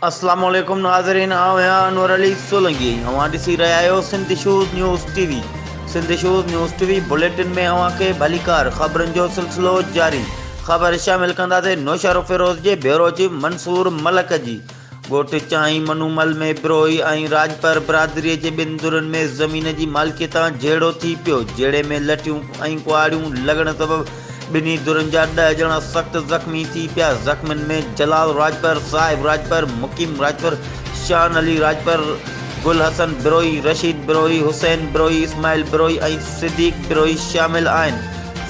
اسلام عليڪم ناظرين آئون آهيان انور علي سولنگي ۽ اوهان ڏسي رهيا آهيو Sindh issues news T V Sindh issues news T V bulletin ۾ اوهان کي ڀليڪار خبرن جو سلسلو جاري خبر شامل ڪنداسين نوشهروفيروز جي بيورو چيف منصور ملڪ جي ڳوٺ چانهين منومل ۾ بروهي ۽ راڄپر برادري جي ٻن ڌرين ۾ زمين جي مالڪي تان جهيڙو ٿي پيو جهيڙي ۾ لٺيون ۽ ڪهاڙيون لڳڻ سبب ٻنهي ڌرين جا ڏهه ڄڻا سخت زخمي ٿي پيا. زخمين ۾ جلال راڄپر، صاحب راڄپر، مقيم راڄپر، شان علي راڄپر، گل حسن بروهي، رشيد بروهي، حسين بروهي، اسماعيل بروهي ۽ صديق بروهي شامل آهن.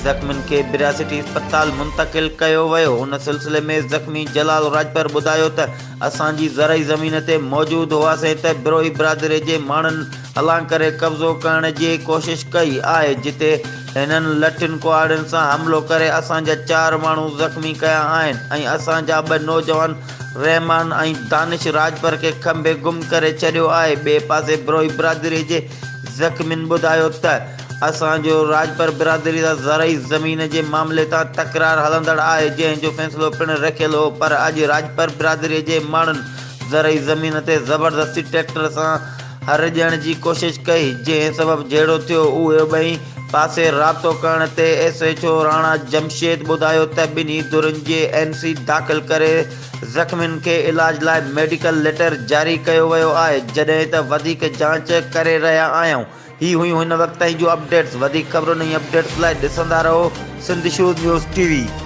زخمين کي برياسٽي اسپتال منتقل ڪيو ويو. ان سلسلي ۾ زخمي جلال راڄپر ٻڌايو ته اسان جي زرعي زمين تي موجود هئاسين ته بروهي برادري جي ماڻهن هلان ڪري قبضو ڪرڻ جي ڪوشش ڪئي آهي جتي هنن لٺين ڪهاڙين سان حملو ڪري اسان جا چار ماڻهو زخمي ڪيا آهن ۽ اسان جا ٻه نوجوان رحمان ۽ دانش راڄپر کي کنڀي گم ڪري ڇڏيو آهي ٻئي پاسي بروهي برادري جي زخمين ٻڌايو ته اسان جو راڄپر برادري سان زرعي زمين جي معاملي تان تڪرار هلندڙ آهي جنهن جو فيصلو پڻ رکيل هو پر اڄ راڄپر برادري جي ماڻهن زرعي زمين تي زبردستي ٽريڪٽر سان هر ڏيڻ جي ڪوشش ڪئي، جنهن سبب جهيڙو ٿيو، اهي ٻئي پاسي رابطو ڪرڻ تي S H O Rana Jamshed ٻڌايو ته ٻنهي ڌرين جي اين سي داخل ڪري زخمين کي علاج لاء ميڊيڪل ليٽر جاري ڪيو ويو آهي، جڏهن ته وڌيڪ جاچ ڪري رهيا آهيون، هي هيون هن وقت تائين جون اپڊيٽس، وڌيڪ خبرن ۽ اپڊيٽس لاء ڏسندا رهو Sindh issues news T V.